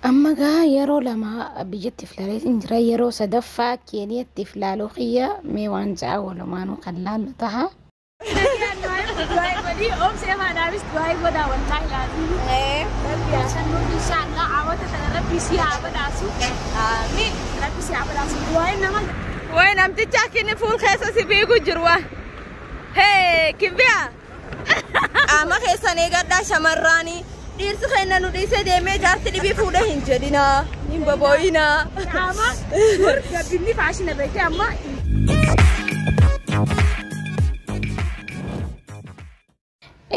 Amma gaa yeroo lama biyyatti filaalee jira. Yeroo sadaffaa Keeniyaatti filaaluu kiyya mee waan ja'a walumaanuu kan laallu taha. Way namticha akkinni fuul keessa si fiigu jiru waa. Hee kimbiya. Qaama keessan eegadhaa shamarraanii. Dhiirsi keenya nu dhiisee deemee jaarti dhibii fuudhee hin jedhinaa. Hin babooyinaa. Qaama gabbinni faashina beekee amma.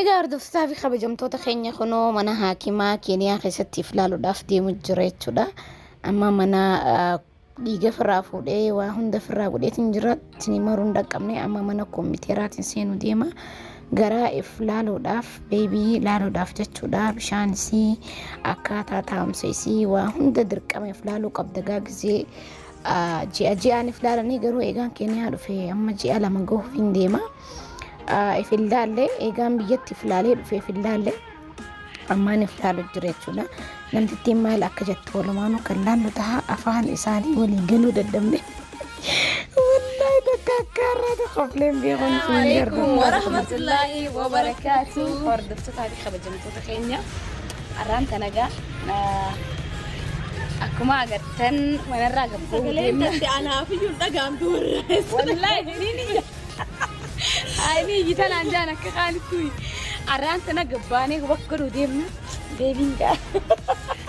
Egaa hordoftootaa fi kabajamtoota keenya kunoo mana haakimaa Keeniyaa keessatti ilaaluudhaaf deemu jira jechuudha. Amma mana dhiiga firraa fuudhee waa hunda firraa godheetiin jira. Isin maruu hin dhaqqabne amma mana kompiitaraatiin seenuu deema. Gara if laaluudhaaf beebii laaluudhaaf jechuudha. Bishaan isii akkaataa taa'umsa isii waa hunda dirqama if laaluu qabda gaa gisee ji'a ji'aan if laalanii garuu eegaan Keeniyaa dhufe amma ji'a 2 gahuuf hin deema. If ilaalle eegaan biyyatti if laalee dhufe if ilaalle ammaan if laalu jira jechuudha. Namtittiin maal akka jettu walumaanuu kan laallu taha afaan isaanii walii galuu dadhabne. Wallaahi takka akka har'aati qofleen beekuun isin Alaikum warahmatullahi wabarakatuh. Hordoftootaa fi kabajamtoota keenya har'aan tanagaa akkuma agartan manarraa gabboo Sagaleen tante anaaf iyyuu hin dhaga'amtu warra. Wallaahi ni Ani iyyitan aan jaan akka qaalittu har'aan tana gabbaanee bakka godhuu deemna. Beebiin gaa.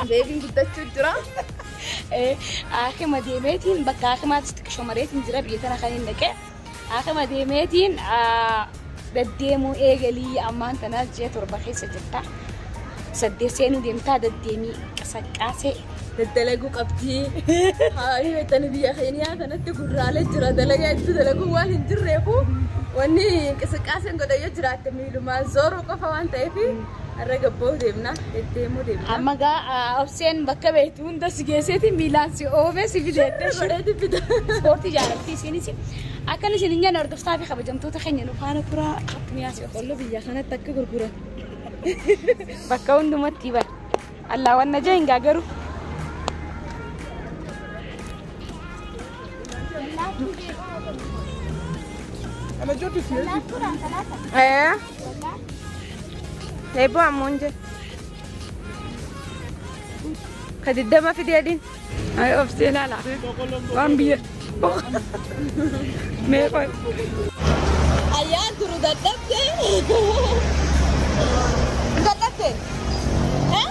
Beebiin guddachuu jira. Haakima deemeetiin bakka haakimaattis xiqqishoo mareetiin jira biyya tana kan hin dhaqee. Haakima deemeetiin deddeemuu eegalii ammaan tana ji'a 7 keessa jirta. 8 seenuu deemtaa deddeemii qasaqqaasee. Daddalaguu qabdi. Haa beektani biyya Keeniyaa kanatti gurraalee jira dalagaa itti dalaguun waan hin jirreefu wanni qisqaaseen godha yoo jiraatte miilumaan zooruu qofa waan ta'eef har'a gabboo deemna deddeemuu deemna. Amma gaa obseen bakka beektu hunda si geesseeti miilaan si oofee si fideette. Godheeti fida. Ispoortii jaallattii isiinis akkan isin hin nyaanne hordoftaa fi kabajamtoota keenya nu faana turaa miyaa si Boqqolloo biyya kanatti akka gurguran. Bakka hundumatti bara. Allah wanna jee hin gaagaru. Eh. Eeboo ammoo hin jee. Ka 20 fidee adiin. Ay obsee laala. Waan biyya. Mee qoy. Ayyaan turu dadhabde. Dadhabde. Eh?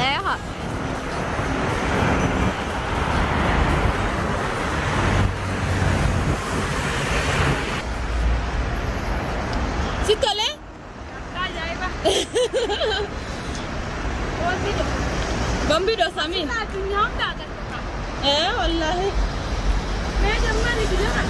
Eh ha. Si tole? Ajaa'iba. Bambi dosamiin. Addunyaa hunda agarta. Eh wallahi. Mee jammaan itti jira.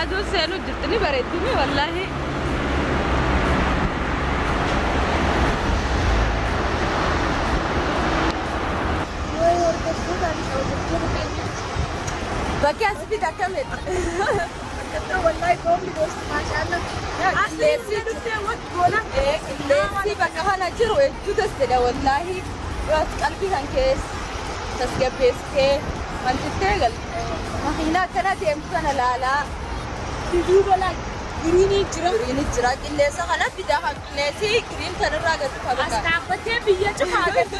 Aduun seenuu jirti ni bareeddumi wallahi. Bakki as fide akkamidha? Wallahi goomni gosti maashaallah. Qilleensi qilleensi bakka kana jiru hedduu tasjedha wallahi. Yoo qalbii kan keessa tasgabbeessitee wantittee galte. Makiinaa akkana deemtu kana laalaa. Duuba laa giriinii jira. Giriini jira qilleensa kana fidaa kan qilleensi giriin kanarraa gadi As qabata. dhaabbattee biyya cufaa agarta.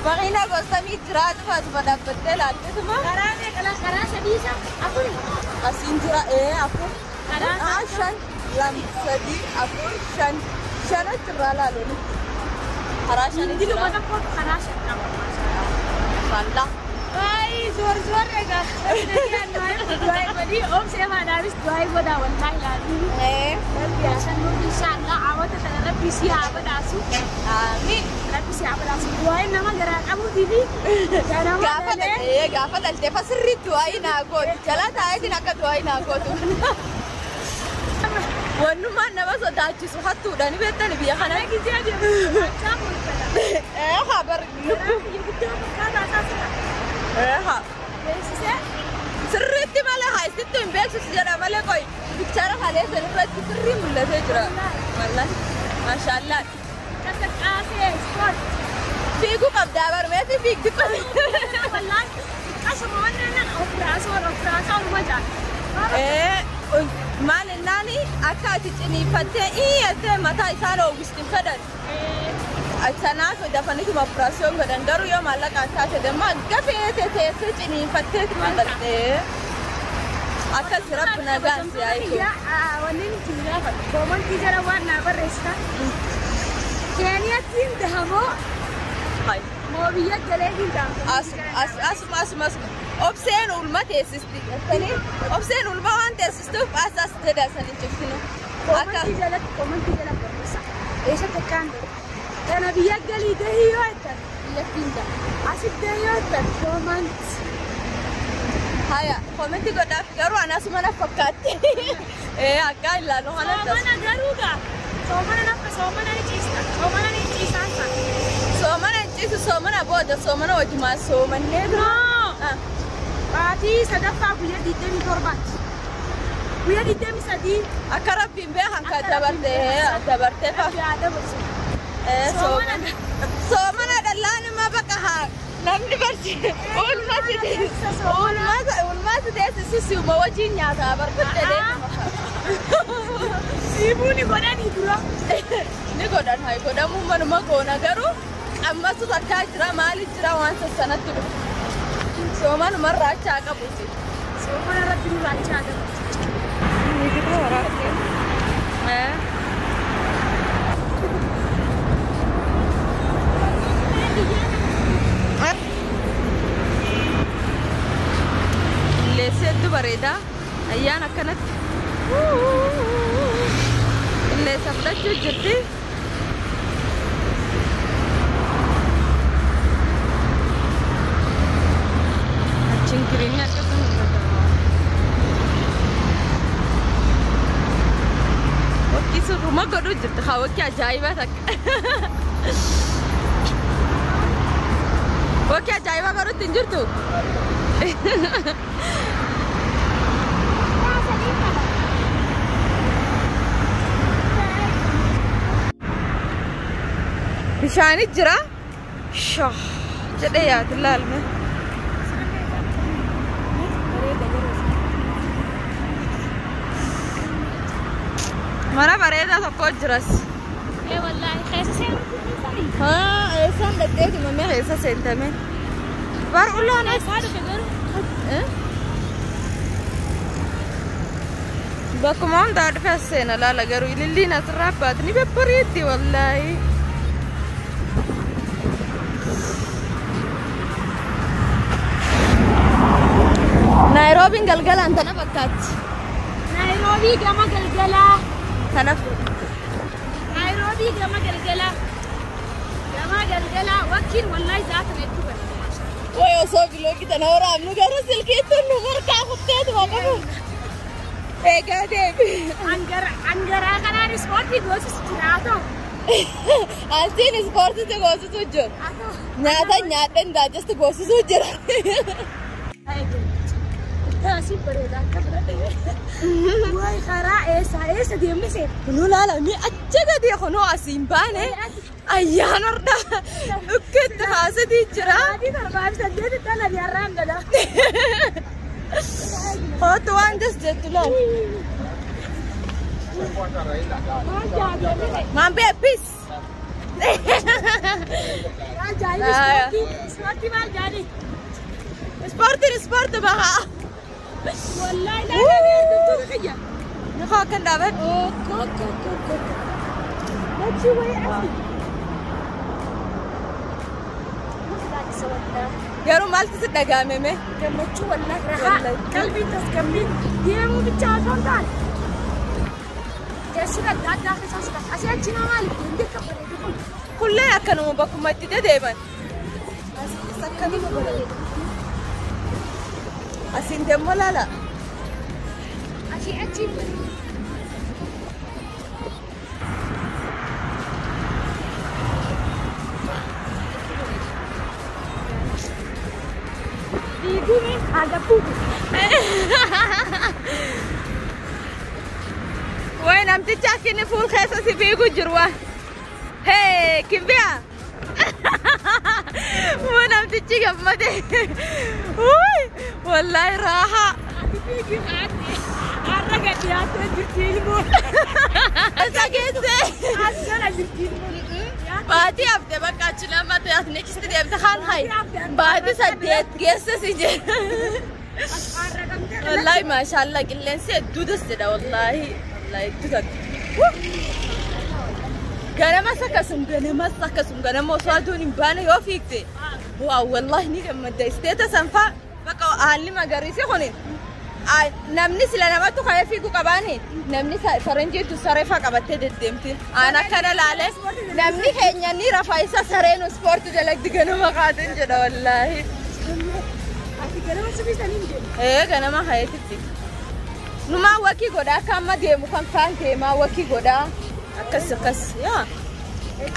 Makiinaa gosa jira dhufa dhaabbattee laaltituma. Karaa meeqa laa karaa sadii isa afuri. Asiin jira 4. Karaa 5 2 3 4 5 5 achirraa laaluun. Karaa shani Hundinuma jira. tokko karaa shan qaba. Mashallah. Ay, zoor zoor egaa. Du'aa godhii obsee faanaafis du'aa godhaa wallahi laalu. Rabbi si haa badhaasu. Amiin. Rabbi si haa badhaasu. Waa'ee nama garaa qabuutii fi ganama Gaafa dhalee. dhaltee gaafa dhaltee fa sirriitti waa'ee naa gootu. Jala taa'eetiin akka waa'ee naa gootu. Wannummaan nama sodaachisu hattuudha ni beektani biyya kana. Gizee deemu sodaachaa mul'ata. Ee haa bar Garaa kiyya guddaa fakkaataa isaa sila. Ee haa. Beeksisee. Sirriitti malee haa isitti hin beeksisu jedha malee qoy picture kalee san irratti sirrii mul'atee jira. Wallahi. Maashaallah. Qaqqaasee ispoort. Fiiguu qabdaa barmeetii fiigdi qabdi. Wallahi qasuma wannan ofiraasoon ofiraasaa oluma jaa. Ee maal ennaani akka ati ciniinfattee iyyattee mataa isaan oowwisti hin fedhan. Sanaaf dafanituma operaasiyoon godhan garuu yoo maallaqaan taate damma gafeete teessee ciniinfatteetuma galtee. Akkas rabbi nagaan si haa hiiku. Wanni nuti gaafatu koomantii jala waan naa barreessita. Keeniyaatti hin dahamoo Hai. moo biyya galee hin dahamu. Asuma asuma asuma asuma. Obseen ulma teessisti. Jettanii obseen ulma waan teessistuuf as as jedhasanii ciftinu. Akka Koomantii jalatti koomantii jala barreessa. Eessatti akkaan godhu. Kana biyya galii dahii yoo jettan biyyatti hin dahamu. Asitti dahii yoo jettan koomantii. Haya koomenti godhaaf garuu ani asuma na fakkaatti. Ee akka ilaalu kanatti asuma. Soomana garuu gaa. Soomana nafa soomana ni ciista. Soomana ni ciisaan sana. Soomana hin ciisu soomana booda soomana wajjumaan soomannee dura. No. Baatii sadaffaa guyyaa 27ti. Guyyaa 23. Akka rabbiin beekan kan Akka rabbiin dabartee beekan. dabartee fa. Rabbi haa dabarsu. Ee Soomana soomana dhallaan immoo bakka haa namni barsi ulma si ulma ulma si teessisu siuma wajjin nyaataa barbaadde Siibuu ni godhanii dura. ni godhan haa godhamuu manuma goona garuu ammasu takkaa jira maali jira waan sassanatti dhufu. Soomanuma raachaa qabuuti. Soomana rabbi nu raachaa dabarsu. Ee. Qilleensi hedduu bareedaa. Ayyaan akkanatti qilleensa fudhachuu jirti. Achiin kireenya akkasuma mul'ata. Wakkii surruma godhuu jirti. Haa wakkii ajaa'ibaa takka. Wakkii ajaa'ibaa godhutti hin jirtu? Bishaanit jira. Shah jedhee yaadu laalme. Mana bareedaa tokko jiras. Ee wallaahi keessa seenuu dhiisanii. Haa eessaan dhaqxeeti mamee keessa seentame. Bar ulaan as. Eessaa dhufe garuu. Bakkuma hundaa dhufe as seena laala garuu ililliin asirraa baate ni babbareeddi wallaahi. Naayiroobiin galgalaan tana fakkaatti. Naayiroobii gama galgalaa. Tana Naayiroobii gama galgalaa. Gama galgalaa wakkiin wallaahi zaatan hedduu bareeda. Way osoo biloogii tana waraabnu garuu silkiitti nu harkaa kutteetuma qabu. Eegaa deebi. Angaraa kanaan ispoortii goosisu jira haa ta'u. Asiin ispoortiitti goosisuu jira. Haa ta'u. Nyaata nyaadheen daajasti goosisuu jira. Taasii bareeda akka bira Wayi karaa eessa eessa deemni seena? Kunuu laala mi achi gadi kunuu asiin baane ayyaana hordhaa dhukkeetti haasatii jira. Sa'aatii 7 fi 8 dhala har'aan gala. Hootu waan das jettu laala. Maal jaalalli ta'e? Maambee peace. Maal jaalli ispoortii? Ispoortii maal jaalli? Ispoortiin ispoortii bahaa. Wallaahi laalaa hordoftoota kiyya. Nufaa akkan dhaabadhu. Okko. Dachii wayii asii. Garuu maaltu si dhaga'ame mee? Gammachuu wallaahi rahaa qalbiin tasgabbiin deemuu bicha osoo hin taane. Reeshina adda addaa keessaa si qaba. Asii achi nama maaliif deemtee akka bareedu kun? Kullee akkanuma bakkuma itti dedeeman. Asiin akkanuma bareedu. Asiin deemmoo laala. Asii achi bareedu. Fiiguun haga fuutu. Way namticha akka inni fuul keessa si fiigu jiru waa. Hee kimbiya. Muu namtichi gammade. Wuy wallaahi raahaa. Ati fiigii haati. Har'a gadi dhiyaattee jirti ilmoo. Isa geesse. As jala jirti ilmoo. Baatii hafte bakka achi lama ta'e next deemte kaan hayi. Baatii 8 geesse si jedhe. Wallaahi maashaallah qilleensi hedduu das jedha wallaahi. Wallaahi hedduu takka. Ganamas akkasum ganamas akkasum ganama osoo aduun hin baane yoo fiigde. Waa wallaahi ni gammadda. Isteeta sanfaa bakka haalli magariisi kuni namni sila namatti ka'ee fiiguu qabaani namni faranjiitu saree faa qabattee deddeemti. Aan akkana laale namni keenya ni rafa isa sareen ispoortii dalagdi ganama kaatin jedha wallaahi. Ati ganama subiisanii hin deemu. Ee ganama hayeetitti. Numaa wakii godhaa akka amma deemu kan faan deemaa wakii godhaa. Akkas akkas yaa.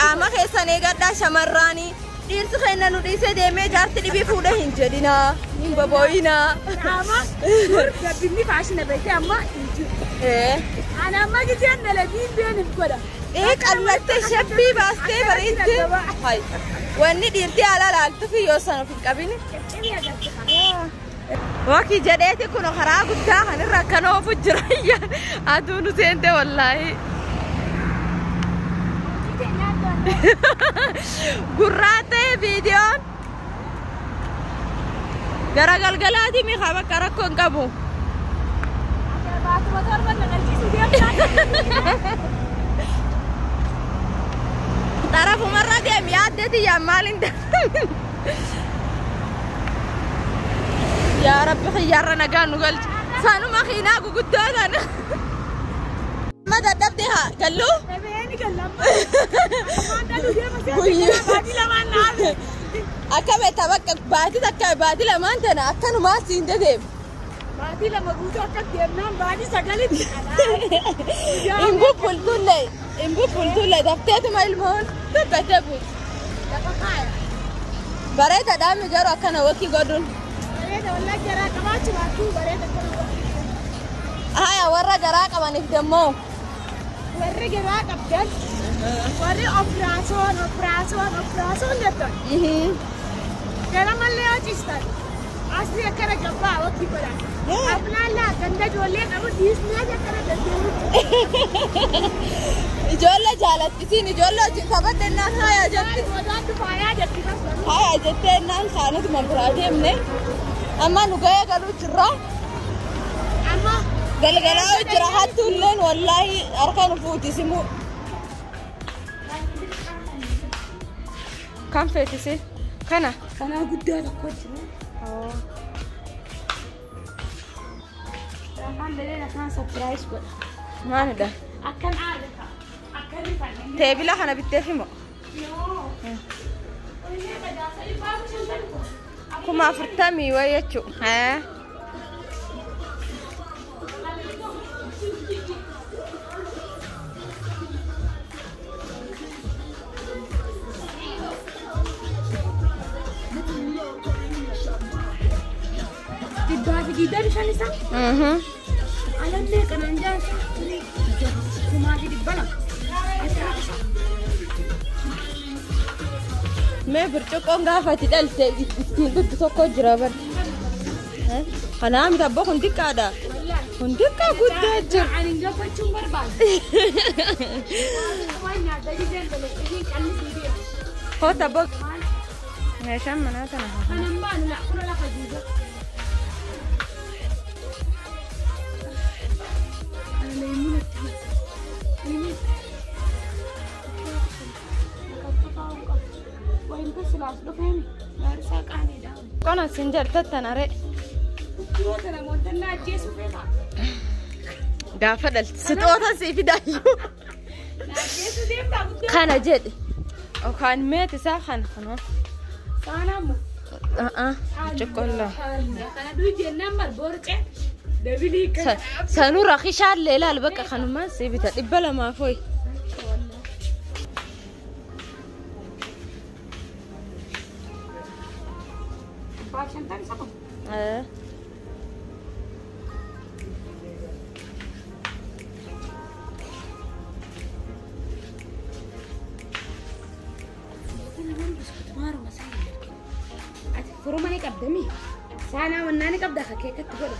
Qaama keessan eegadhaa shamarraanii. Dhiirsi keenya nu dhiisee deemee jaarti dhibii fuudhee hin jedhinaa. Hin babooyinaa. Qaama dur gabbinni faashina beekee amma hin jiru. Ee. Ani amma giseen dalagiin deeniif godha. Ee qallattee shebbii baastee bareeddee. Hai. Wanni dhiirti ala laaltu fi yoo san of hin qabini. Caccabee agarsiisa. Wakii jedheeti kun karaa guddaa kanirra akkana oofu jira. Aduun nu seente wallaahi. Gurraa ta'e viidiyoon gara galgalaati mi'a bakka rakkoo hin qabu. Baatuma torban na dhalchiisuu deemtaa. Xarafumarra deemi yaaddeeti yaa maal hin Yaa Rabbi xiyyaarra nagaan nu galchi. Sanuma xiinaa guguddoo tana. Amma dadhabde haa galluu. Ebeeni gallamma. Lamaan dhaluu deema seera. Baatii lamaan naafe. Akka beektaa bakka baatii takka baatii lamaan tana akkanumaa siin dedeemu. Baatii 2 guutuu akka deemnaan baatii 9tti. Hin bubbultullee hin bubbultullee dafteetuma ilmoon dubbattee bulti. Lafa kaaya. Bareedaadhaan mi garuu akkana wakii godhuun. Bareeda wallaahi garaa qabaachuu baattuu bareeda kana wakii. Haya warra garaa qabaniif dammoo. Warri garaa qabdan warri opiraasoon opiraasoon opiraasoon jettan. Garamallee yoo ciistan asii akkana gabbaa wakii godhan. Ablaallaa ganda ijoollee qabu dhiisnee akkana deddeebi'u. Ijoollee jaalattisiin ijoollee wajjin taphadhennaan haya jetti. Wadaaddu faayaa jetti kasuma. Haya jettee ennaan kaanutuma biraa deemne. Amma nu gahee galuu jirra. Amma Galgalaa jira hattuulleen wallaahi harka nu fuutisimu. Kan feetisi? Kana. Kanaa guddaa tokko jira. Afaan beleen akkaan sapiraayis godha. Maalidha? Akkan aada ta'a. Akkan rifadhe. Teebila kana bitteef himo. Yoo. Onnee badaasa 450. 40,000 wayi jechuudha. 125 isaa. Alallee kanaan jaansa 2,200. Asirratti isaa. Mee bircuqqoon gaafa ati dhalte ittiin dhugdu tokko jira bar. Kanaa miti abbaa kun xiqqaadha. Kun xiqqaa guddaa jira. Ani hin gabbachuun barbaadu. Waan nyaata giseen dalee isiin qallisii deema. Hoota abbaa. Meeshaan manaa tana. Kanan baanu kuna lafa jiisa. Ana leemuun itti hima. Qona siin jaltattan aree. Gaafa dhalte sixoota sii fidaayyuu. Kana jedhe. Yookaan meeti isaa kana kanoo. Saanaa moo? Xixiqqollaa. Kana du'i jennaan bar borcee. Dabilii kan. Sanuu rakishaallee ilaal bakka kanumaan sii bita 200 hoyi. Baashantaan isa kun. Ati furuma ni qabdami. Saanaa wannaa ni qabda akka keekatti godhu.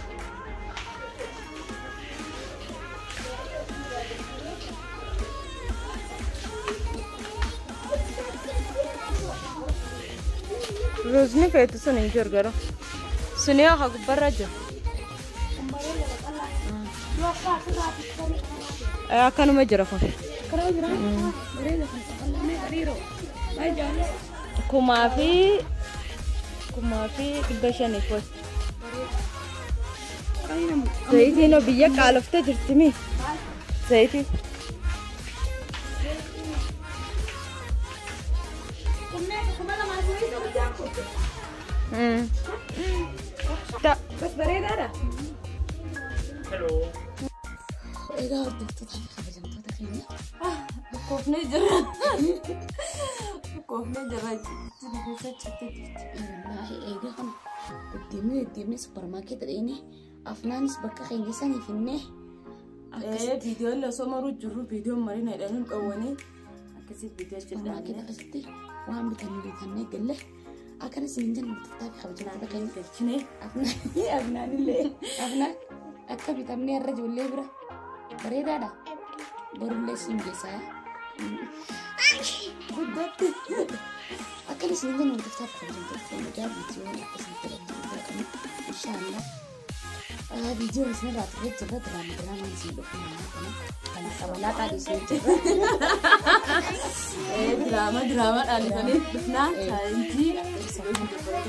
Ruuzni feetu sun hin jiru garuu. Suni haa gubbarra jiru. Akkanuma jira kun. 1500 hoyi. Zayitiin biyya qaaloftee jirti mi? Zayitiin. Bas bareedaadha. Egaa hordoftoota fi kabajamtoota keenya. Koofnee jirra. Koofnee jirra. Jira keessa cittee jirti. Wallaahi egaa kana deddeemnee deddeemnee supparmaarkeetii dhaqnee afnaanis bakka keenya sanii finnee akkasitti Viidiyoon osoo maruu jirru viidiyoon mariin hidhanuun dhowwanii akkasii viidiyoo supparmaarkeetii keessatti waan bitannee bitannee galle akkanas hin jennu hordoftoota fi kabajamtoota keenya. Galchinee. Afnaanillee afnaan akka bitamnee irra ijoollee bira bareedaadha. Borullee siin geessaa. Guddatti. Akkanas hin jennu hordoftoota fi kabajamtoota keenya egaa viidiyoon akkasitti irratti qabnu inshaallah. Viidiyoon isinirraa turee jirra diraama diraamaan isin dhufu kana kana qabalaa qaadisee jirra. Diraama diraama dhaalifanii dhufnaa chaalenjii dabalatee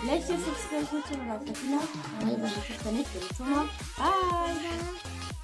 Like, share, subscribe gochuun raaffatinaa. Bye bye. Bye.